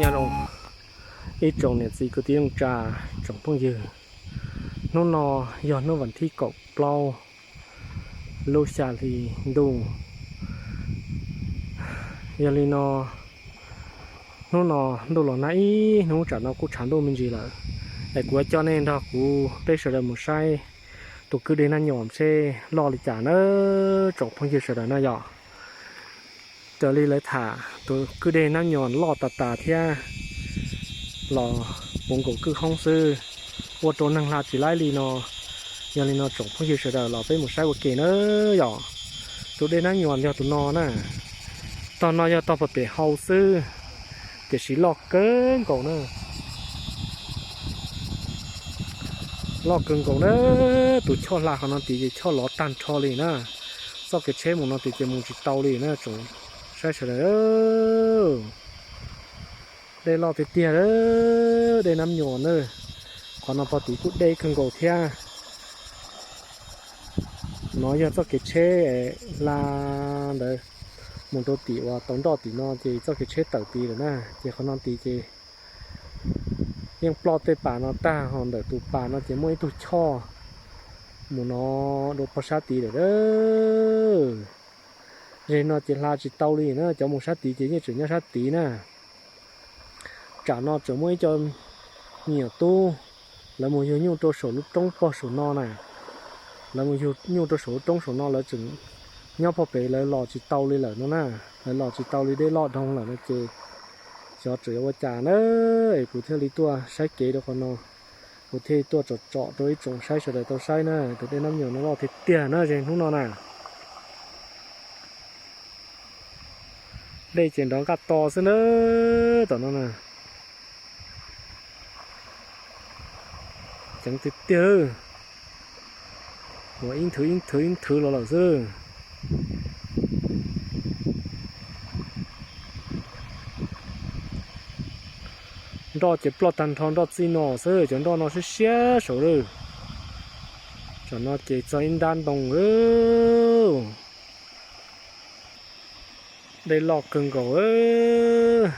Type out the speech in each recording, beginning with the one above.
Nyob zoo ib tsoom niam txiv kwv tij neej tsa, tsoom phooj ywg, hnub no yog hnub vas thib kaum plaub lub xya hli ntuj. Yog li no, hnub no ntuj los nag ib hnub, tsam no kuj tshav ntuj me ntsis lawm. Es kuv yuav coj nej nrog kuv peb sawv daws mus saib tus kwj dej Nab Nyuam seb loj li cas na, tsoom phooj ywg sawv daws na yom. Raws li lawv tham, tus kwj dej Nab Nyuam loj tas tas thiab los puv nkaus kwj hoob xwb, ua rau neeg hla tsis laib li no. Yog li no tsoom phooj ywg sawv daws los peb mus saib ua ke na yom. Tus dej Nab Nyuam yog tus no na, tog no yog tog pem hau xwb, tiam sis loj kawg nkaus na. Loj kawg nkaus na, tus choj hla qhov no tid ces choj lov tag nrho li na. Txoj kev tsheb mus no tid ces mus tsis tau li na tsoom saib sawv daws. Dej loj tiag tiag, dej Nab Nyuam na. Qhov no pog tid kuj deb kawg nkaus thiab. No yog txoj kev tsheb hla ntawd mus rau tim uas tau nroj tim no ces txoj kev tsheb tawm tid lawm na. Ces qhov no tid ces yeej ploj tej pas no tag, ho ntawm tus pas no ces muaj ib tug choj mus no dua pog sab tid lawm. Zeg no ces hla tsis tau li na, cov mus sab tid ces yeej tseem nyob sab tid na. Tsam no tseem muaj ib co me nyuam tub, lawv mus yug nyuj rau saum lub roob pog saum no na. Lawv mus yug nyuj rau saum lub roob saum no, lawv tseem nyob pog pem, lawv los tsis tau li lawm no na. Lawv los tsis tau li, dej loj dhau lawm no ces xyov tseem yuav ua cas na. Es kuv thiaj li tuaj saib kev rau qhov no, kuv thiaj li tuaj tsom tsom rau ib tsoom saib sawv daws tau saib na. Tus dej Nab Nyuam no loj tiag tiag na, zeg hnub no na. Dej ces nrov nqaj to xwb na, tom no na. Ceev tiag tiag, ua ib nthwv ib nthwv ib nthwv los lawm xwb. Nroj ces ploj tag nrho nroj txij no xwb, cov nroj no siab siab saud lawm. Tsam no ces txog ib nrab ntoo lawm. Dej loj kawg nkaus.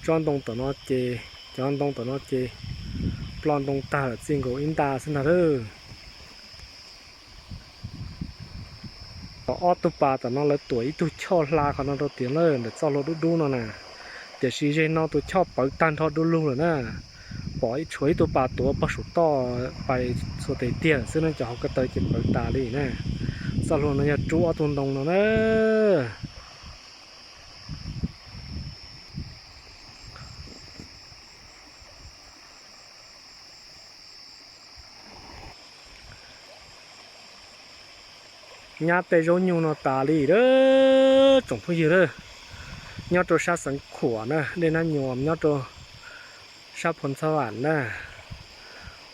Tsob ntoo tom no ces, cov ntoo tom no ces ploj ntoo tag lawm, txij nkaus ib nta xwb ntag lawm. Tom ob tug pas tom no lawv tuam ib tug choj hla qhov no rau tiag lawm, ntawm txoj hlua dub dub no na. Tiam sis zeg no tus choj pawv tag nrho du lug lawm na. Pom tshuav ib tug pas tuav pog saum toj pais txhua tes tiag xwb na, cov hauv ko taw ces pawv tas li na. Txoj hlua no yog rub ob tug ntoo no na. Nyab tej zaub nyuj no tas li lawm tsoom phooj ywg lawm. Nyob rau sab xeev Khuam na, dej Nab Nyuam nyob rau sab Phoo Txhab Vam na.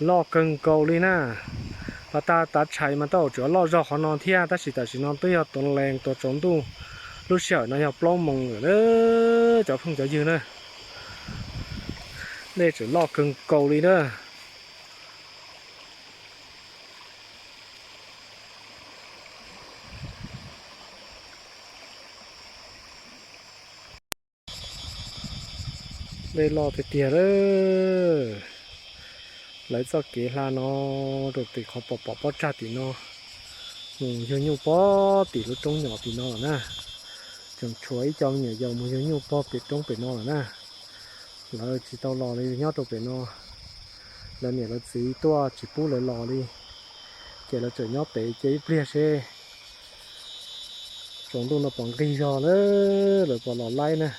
Loj kawg nkaus li na. Pas tag tav tshais mas tau tsuas loj zog qhov no thiab, tab sis tam sim no twb yog tuav lees tuav tsaus ntuj, lub sij hawm no yog plaub moos lawm na, cov phooj cov ywg na. Dej tseem loj kawg nkaus li na. Dej loj tiag tiag lawm. Lawv txoj kev hla no rau tim qhov pom pom pob tsag tim no, mus yug nyuj pog tim lub roob nyom tim no lawm na. Tseem tshuav ib co me nyuam yaus mus yug nyuj pog pem roob pem no lawm na. Lawv tsis tau los li, nyob rau pem no, lawv niam lawv txiv tuaj tsis pub lawv los li, ces lawv tseem nyob pem cia ib pliag seb tsaus ntuj no pom nqig zog na, lawv pom los laib na.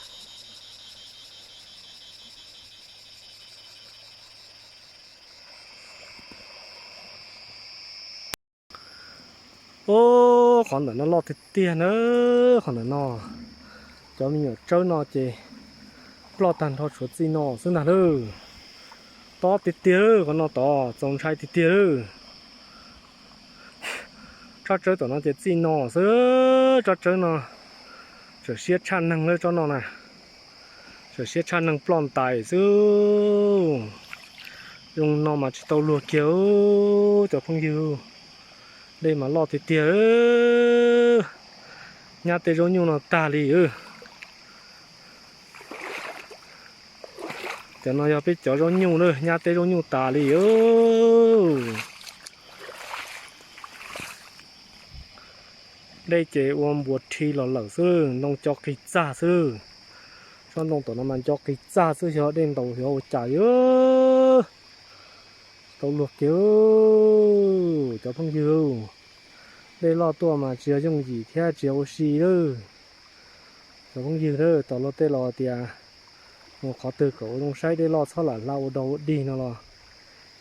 Ub, qhov ntawm no loj tiag tiag na, qhov ntawm no. Cov me nyuam tsawb no ces ploj tag nrho tshuav txij no xwb ntag lauj. Tob tiag tiag lawm, qhov no tod txaus ntshai tiag tiag lawm. Tsob tsawb tom no ces txij no xwb, tsob tsawb no tseem siab tshaj neeg lawm tsob no na. Tam siab tshaj neeg ploj ntais xwb. Zoo no mas tsis tau luag kiag cov phooj ywg. Dej mas loj tiag tiag. Nyab tej zaub nyuj no tag li. Cov no yog peb cov zaub nyuj na, nyab tej zaub nyuj tas li. Dej ces ua npuas rhi los lawm xwb, ntoo co qis txag xwb. Tsob ntoo tom no mas nco qis txag xwb, xyov dej ntaus xyov ua cas. Tsis tau luag kiag cov phooj ywg. Dej loj tuaj mas tsis yog yooj yim thiab tsis yog ua si lawm. Cov phooj ywg, tom luag tej los tias mus qhov twg kom ua zoo saib, dej loj txhob lam hla ua dog ua dig no los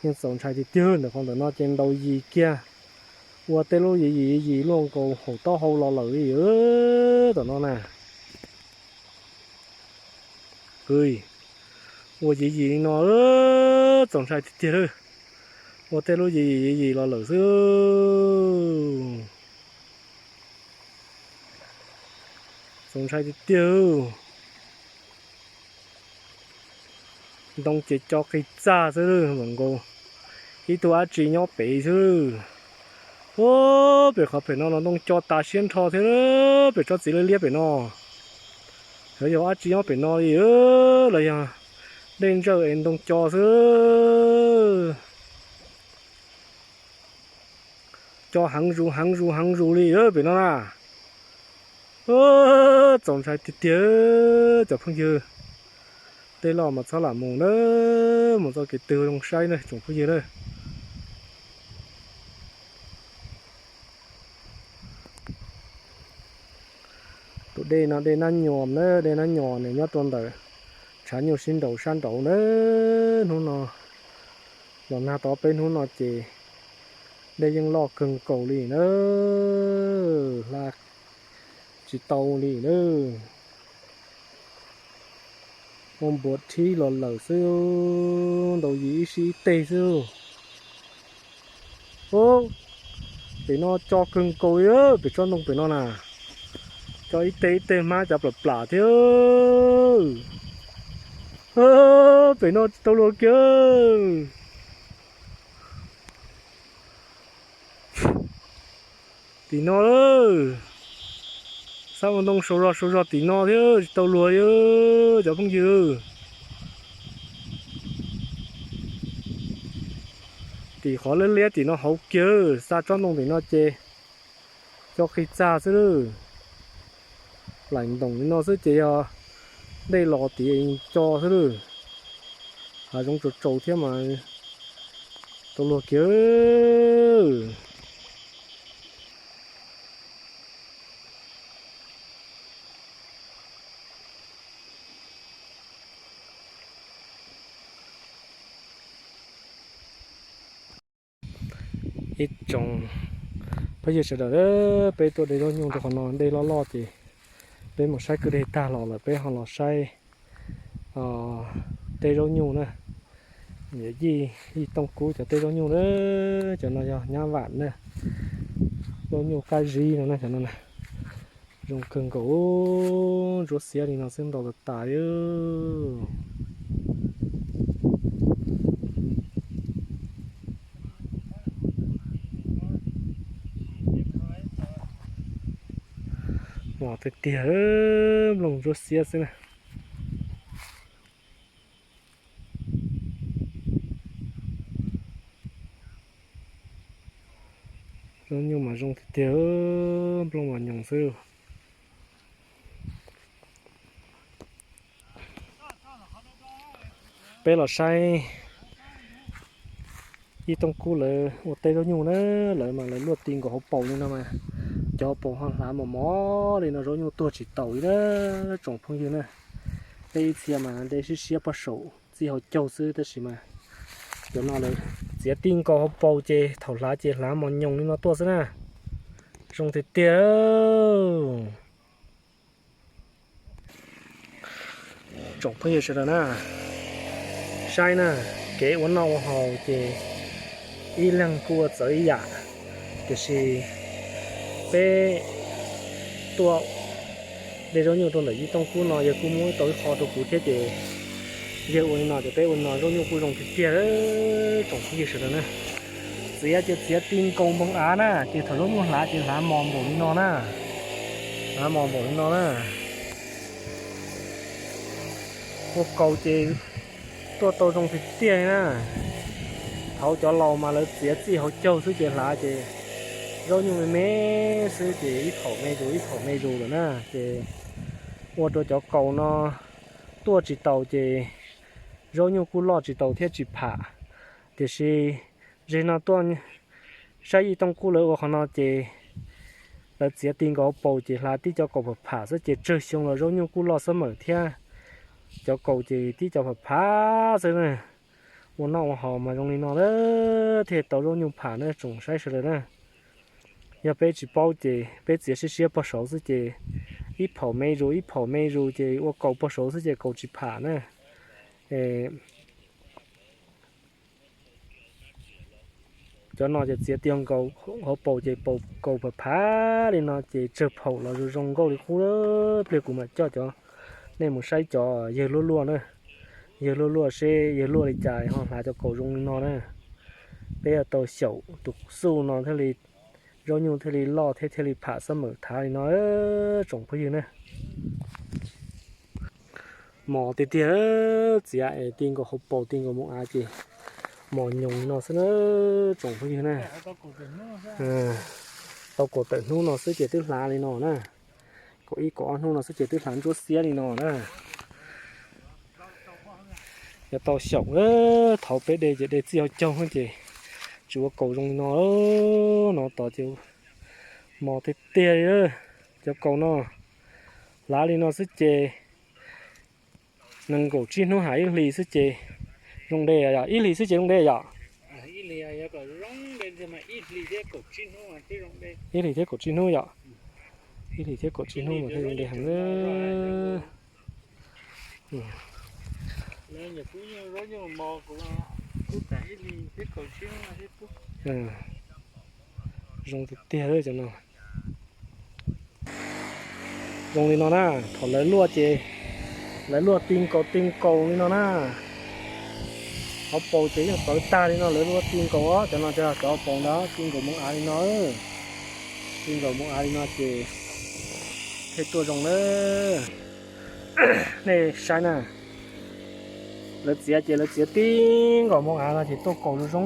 yeej txaus ntshai tiag tiag. Ntawm qhov ntawm no ces ntaus yim kiag, ua tej lub yim yim yim luaj nkaus hauv taub hau los lawm li tom no na. Ua yim yim li no txaus ntshai tiag tiag lawm. Ua tej lub yim yim yim yim los lawm xwb. Txaus ntshai tiag tiag. Ntoo ces co qis txag xwb mam nkaus, ib tug dab tsi nyob pem xwb. Ua pem qhov pem no los ntoo co tas siab nrho thiab, pem tsob txiv liab liab pem no. Xyov yog dab tsi nyob pem no li, los yog dej ntsawj es ntoo co xwb. Co heev zus heev zus heev zus li pem no na. Txaus ntshai tiag tiag cov phooj ywg. Dej loj mas txhob lam mus na, mus txoj kev twg zoo saib na tsoom phooj ywg na. Tus dej no dej Nab Nyos na, dej Nab Nyos nws nyob rau ntawm tshav nyuj sib nraus sab nraud na. Hnub no los nag tau peb hnub no ces dej yeej loj kawg nkaus li na, hla tsis tau li na. Ua npuas rhi los lawm xwb, ntaus yim ib sij ib teg xwb. Pem no co kawg nkaus li, pem tsob ntoo pem no na, co ib teg ib teg hmab cav plam plam thiab. Pem no tsis tau luag kiag. Tim no lawm, xab ua ntoo sau zog sau zog tim no thiab tsis tau luag li cov phooj ywg. Tim qhov liab liab tim no hauv kiag, xa tsob ntoo tim no ces co qis txag xwb lawm. Plaim ntoos li no xwb ces yog dej los tiav co xwb lawm. Hav zoov tsaus tsaus thiab mas tau luag kiag. Ib tsoom phooj ywg sawv daws, peb tuaj de zaub nyuj rau qhov no dej loj loj ces peb mus saib kwj deg tag los lawm peb ho los saib tej zaub nyuj na. Yawm yij Yij Tooj Kub cov tej zaub nyuj na, cov no yog nyab vam na. Zaub nyuj qab zib no na, cov no na. Zoo kawg nkaus, ntsuab xiab li no xwb ntau tas tas li. Mos tiag tiag, nplooj ntsuab xiab xwb na. Zaub nyuj mas zoo tiag tiag, nplooj mas nyoos xwb. Peb los saib Yij Tooj Kub lawv ua teb zaub nyuj na, lawv mas lawv luaj ti nkaus hauv paus li no mas, cov hauv paus ho hlav mos mos li no zaub nyuj tuag tsis taus li na, tsoom phooj ywg na. Peb ib txhia mas de siab siab pog saum txij hauv caug xwb tab sis mas cov no lawv txiav ti nkaus hauv paus ces thaum hlav ces hlav mos nyoos li no tuaj xwb na. Zoo tiag tiag. Tsoom phooj ywg sawv daws na, saib na, kev ua noj ua haus ces ib leeg kuj ua txawv ib yam, tiam sis peb tuaj De zaub nyuj rau ntawm yij tooj kub no yawg kuj muab tau ib qho rau kuv thiab ces yawg ua li no ces peb ua li no zaub nyuj kuj zoo tiag tiag tsoom phooj ywg sawv daws na. Txiav ces txiav ti nkaus npoo av na ces thaum zaub nyuj hlav ces hlav mos npaum li no na. Hlav mos npaum li no na. Ua kaus ces tuaj tau zoo tiag tiag li na. Thaum cov laus mas lawv txiav txij hauv caug xwb ces hlav ces zaub nyuj me me xwb ces ib phaum me zus ib phaum me zus lawm na ces ua rau cov kaus no tuaj tsis taus ces zaub nyuj kuj loj tsis taus thiab tsis pham. Tiam sis zeg no tuaj saib yij tooj kub lawv ua qhov no ces lawv txiav ti nkaus hauv paus ces hlav tib cov kaus pham pham xwb ces tsawg xyoo los zaub nyuj kuj loj xab mawm thiab. Cov kaus ces tib cov pham pham xwb na. Ua noj ua haus mas zoo li no na thiaj tau zaub nyuj pham na tsoom saib sawv daws na. Yog peb tsis paub ces peb txiav siab siab pog saud xwb ces ib phaum me zus ib phaum me zus ces ua kaus pog saud xwb ces kaus tsis pham na. Cov no ces txiav ti nkaus hauv paus ces paus kaus pham pham li no ces tsawg phaum los zoo zoo nkauj li qub. Pliag kuv mam coj cov nej mus saib cov yawg luaj luaj na. Yawg luaj luaj seb yawg luaj li cas ho hlav cov kaus zoo li no na. Peb yuav tau xyaum tus xuj no thiaj li zaub nyuj thiaj li loj thiab thiaj li pham xab mawm thav li no tsoom phooj ywg na. Mos tiag tiag, txiav es ti nkaus hauv paus ti nkaus npoo av ces mos nyoos li no xwb na tsoom phooj ywg na. Tau kaum tawm hnub no xwb ces twb hlav li no na. Kaum ib kaum ob hnub no xwb ces twb hlav ntsuab xiab li no na. Yuav tau xyaum, thaum peb de ces de txij hauv caug ces tsis ua kaus zoo li no. No tod ces mos tiag tiag li. Cov kaus no hlav li no xwb ces nees nkaum tsib hnub hais ib hlis xwb ces zoo de yom, ib hlis xwb ces zoo de yom. Ib hlis thiab kaum tsib hnub yom. Ib hlis thiab kaum tsib hnub mas thiaj zoo de heev. Zoo tiag tiag cov no. Zoo li no na, thaum lawv luaj ces lawv luaj ti nkaus ti nkaus li no na. Hauv paus ces yeej txawv tag li no, lawv luaj ti nkaus os, cov no cov hauv paus ntawd ti nkaus npoo av li no. Ti nkaus npoo av li no ces thiaj tuaj zoo na. Nej saib na, lawv txiav ces lawv txiav tib nkaus npoo av no ces tuaj kaus zoo zoo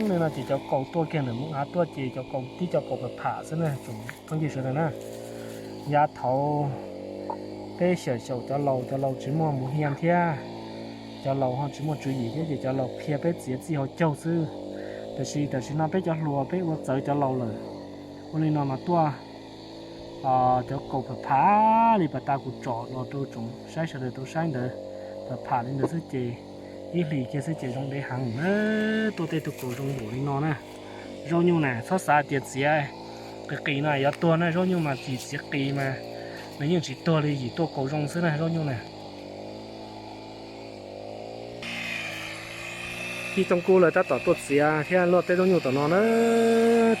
li no ces cov kaus tuaj kiag ntawm npoo av tuaj ces cov kaus tib cov kaus pham pham xwb na tsoom phooj ywg sawv daws na. Yav thaud peb xyaum xyaum cov laus, cov laus tsis muaj muv hia thiab, cov laus ho tsis muaj tswv yim thiab ces cov laus qhia peb txiav txij hauv caug xwb. Tiam sis tam sim no peb cov hluas peb ua txawv cov laus lawm, ua li no mas tuaj cov kaus pham pham li pas tas kuv tsom los rau tsoom saib sawv daws tau saib ntawd, pham pham li ntawd xwb ces ib hlis kiag xwb ces zoo de heev na. Tuaj tej tug kaus zoo npaum li no na. Zaub nyuj na txhob xav tias txiav qis qis no yuav tuag na, zaub nyuj mas tsis txiav qis mas nws yeej tsis tuag li, yim tuaj kaus zoo xwb na zaub nyuj na. Yij Tooj Kub lawv tab tom tuaj txiav thiab luaj tej zaub nyuj tom no na,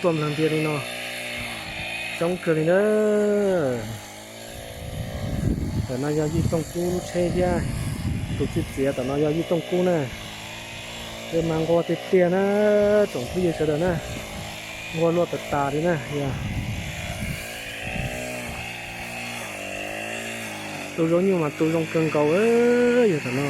tuaj nplawg ntias li no, coob kawg li na. Tom no yog Yij Tooj Kub lub tsheb thiab, tus txiv txiav tom no yog Yij Tooj Kub na. Wb mas nquag tiag tiag na, tsoom phooj ywg sawv daws na, nquag luaj tas tas li na yog. Tu zaub nyuj mas tu zoo kawg nkaus yog tom no.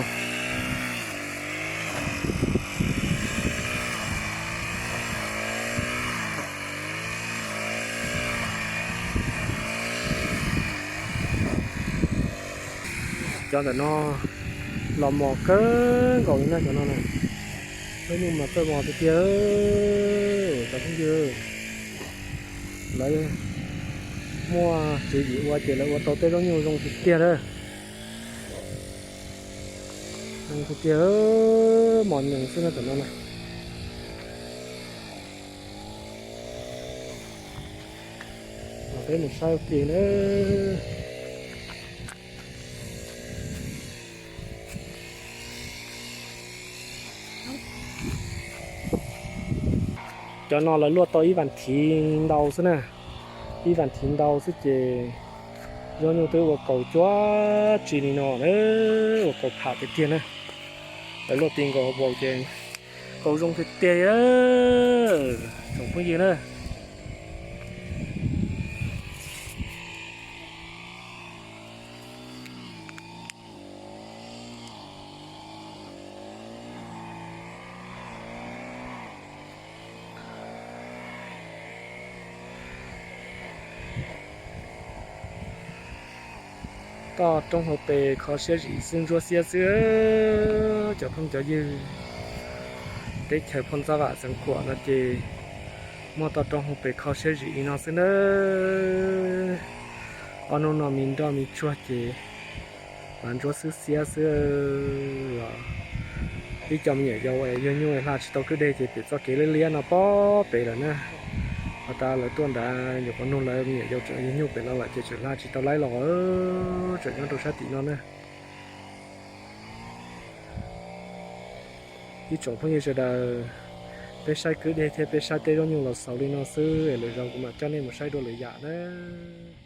Cov ntawm no los mos kawg nkaus li na cov no na. Zaub nyuj mas txawj mos tiag tiag, cov phooj ywg. Lawv muaj tswv yim ua ces lawv ua tau tej zaub nyuj zoo tiag tiag na. Zoo tiag tiag, mos nyees xwb na tom no na. Peb mus saib ua ke na. Cov no lawv luaj tau ib vas thiv ntau xwb na, ib vas thiv ntau xwb ces Zaub nyuj twb ua kaus cuab tsi li no na, ua kaus pham tiag tiag na. Lawv luaj ti nkaus hauv paus ces kaus zoo tiag tiag, tsoom phooj ywg na. Toj roob hauv pes kho siab zim xwb, ntsuab xiab xwb. Cov phooj cov ywg, teb chaws Phoo Ntxab Vam Xeev Khuam no ces muaj toj roob hauv pes kho siab zim li no xwb nawb. Ob hnub no me nroj me tsuag ces mas ntsuab xwb xiab xwb os. Ib co me nyuam yaus es yug nyuj hla tsis tau kwj deg ces pem txoj kev liab liab no pob pem lawm na. Has tas lawv tuaj nrad nyuam qhuav nug lawv me nyuam yaus yug nyuj pem no lawm ces tseem hla tsis tau laib los, tseem nyob rau sab tim no na. Ib tsoom phooj ywg sawv daws, peb saib kwj deg thiab peb saib tej zaub nyuj los xaus li no xwb, lwm zaus kuv mam coj nej mus saib dua lwm yam nawb.